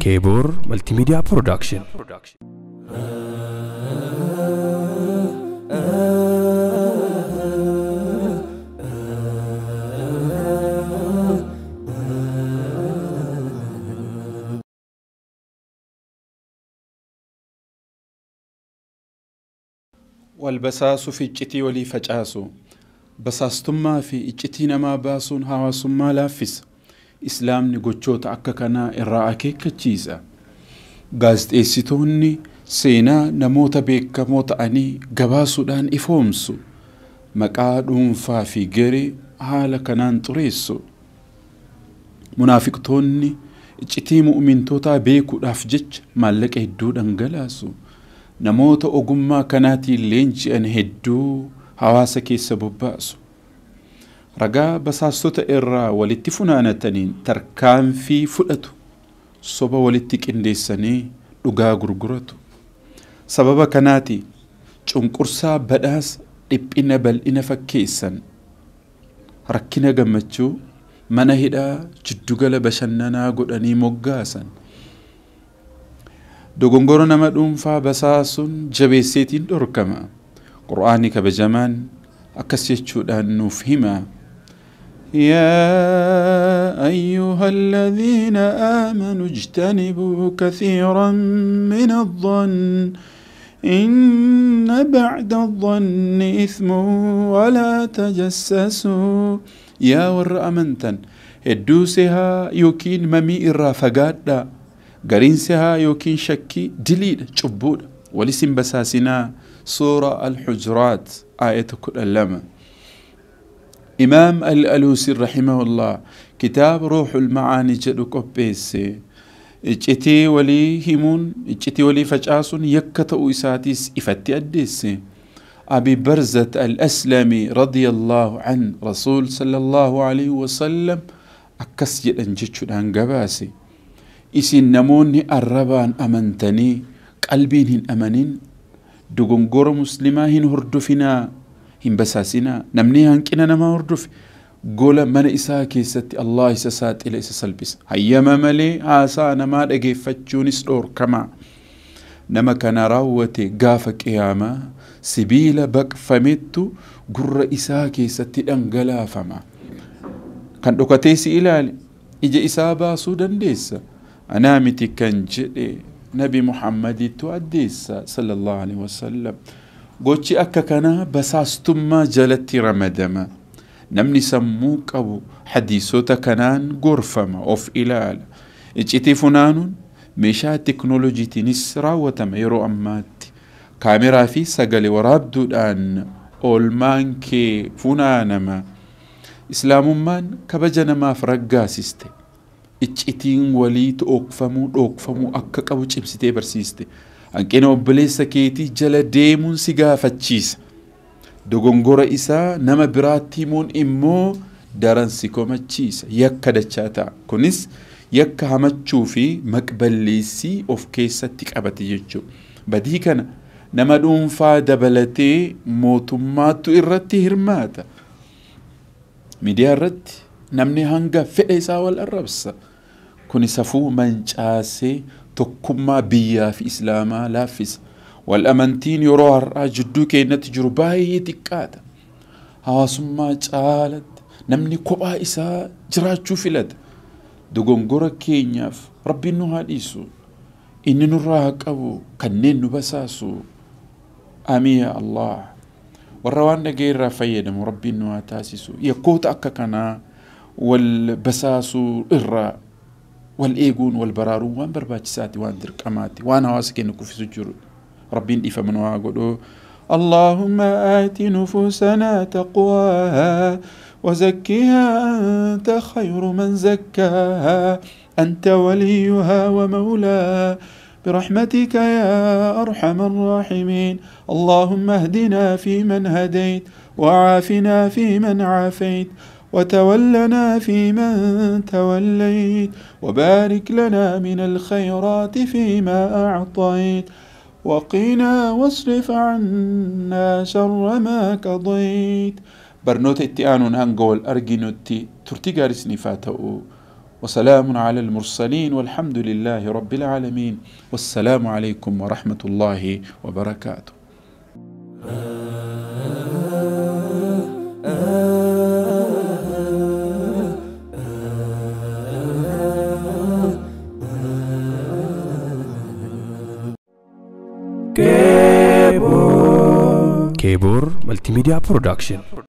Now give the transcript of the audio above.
Kebor Multimedia Production. Walbasaasuu fi iccitii walii facaasu. Basaastummaa fi iccitii namaa baasuun hawaasummaa laaffisa. Islaamni gochoota akka kanaa irraa akeekkachiisa. Gaazexeessitoonni seenaa namoota beekamoo ta'anii gabaasuudhaan ifoomsu. Maqaa dhuunfaa fi garee haala kanaan xureessu. Munaafiqtoonni iccitii mu'umintootaa beekuudhaaf jecha maallaqa hedduu dhangalaasu. Namoota ogummaa kanaatiin leenji'an hedduu hawaasa keessa bobbaasu. Ragaa basaastota irraa walitti funaanataniin tarkaanfii fudhatu. Soba walitti qindeessanii dhugaa gurguratu. Sababa kanaati cunqursaa badhaasa dhiphina bal'ina fakkeessan. Rakkina gammachuu mana hidhaa jiddugala bashannanaa godhanii moggaasan. Dogongora nama dhuunfaa basaasuun jabeesseetiin dhorkama. Qur'aanni kabajamaan akkas jechuudhaan nuuf hima. يا أيها الذين آمنوا اجتنبوا كثيرا من الظن إن بعد الظن إثم ولا تجسسوا. يا ور أمنتن هدوسها يوكين ممي الرافقات قرينسها يوكين شكي دليل شبود ولسن بساسنا. سورة الحجرات آية كل لما. إمام الألوسي رحمه الله كتاب روح المعاني جدو قبيسي iccitii walii himuun iccitii walii facaasuun yakka ta'uu isaatis ifatti addeesse. أبي برزة الأسلمي رضي الله عنه رسول صلى الله عليه وسلم akkas jedhan jechuudhaan gabaase. Isin namoonni arrabaan amantanii qalbiin hin amanin dogongora muslimaa hin hordofinaa hin basaasinaa. Namni hanqina namaa hordofe gola mana isaa keessatti Allah isa saaxila isa salphisa. Hayyama malee haasaa namaa dhageeffachuunis dhoorkama. Nama kana raawwate gaafa qiyaamaa sibiila baqfamettu gurra isaa keessatti dhangalaafama. Kan dhokatee si ilaale ija isaa baasuu dandeessa. Anaa miti kan jedhe Nabi Muhammadittu addeessa sallallahu alaihi wasallam. Gochi akka kanaa basaastummaa jalatti ramadama. Namni sammuu qabu hadiisota kanaan gorfama of ilaala. Iccitii funaanuun meeshaa teknooloojiitiinis raawwatama yeroo ammaatti. Kaameraa fi sagalee waraabduudhaan oolmaan kee funaanama. Islaamummaan kabaja namaaf raggaasiste. Iccitiin walii dhookfamuu dhookfamuu akka qabu cimsitee barsiiste. Hanqina obboleessa keetii jala deemuun si gaafachiisa. Dogongora isaa nama biraatti himuun immoo daran si komachiisa. Yakka dachaa ta'a. Kunis yakka hamachuu fi maqballeessii of keessatti qabate jechuudha. Badii kana nama dhuunfaa dabalatee mootummaatu irratti hirmaata. Miidiyaa irratti namni hanga fedha isaa wal arrabsa. Kuni safuu mancaasee tokkummaa biyyaa fi islaamaa laaffisa. Wal amantiin yeroo har'aa jidduu keenyatti jiru baay'ee xiqqaadha. Hawaasummaa caalatti namni kophaa isaa jiraachuu filata. Dogongora keenyaaf Rabbiin nu haa dhiisu. Inni nurraa haa qabu kanneen nu basaasu. Amiin yaa Allah. Warra waan dhaga'e irraa fayyadamu Rabbiin nu haa taasisu. Yakkoota akka kanaa wal basaasuu irraa wal eeguun wal baraaruun waan barbaachisaati, waan dirqamaati, waan hawaasa keenya kuffisu jiru. Rabbiin dhiifama nu haa godhu. اللهم آت نفوسنا تقواها وزكها أنت خير من زكاها أنت وليها ومولاها برحمتك يا أرحم الراحمين. اللهم اهدنا فيمن هديت وعافنا فيمن عافيت وتولنا فيمن توليت وبارك لنا من الخيرات فيما أعطيت وقنا واصرف عنا شر ما قضيت. Barnoota itti aanuun hanga wal arginutti turtii gaarii isiniif haa ta'u. وسلام على المرسلين والحمد لله رب العالمين والسلام عليكم ورحمة الله وبركاته. Kebor Multimedia Production.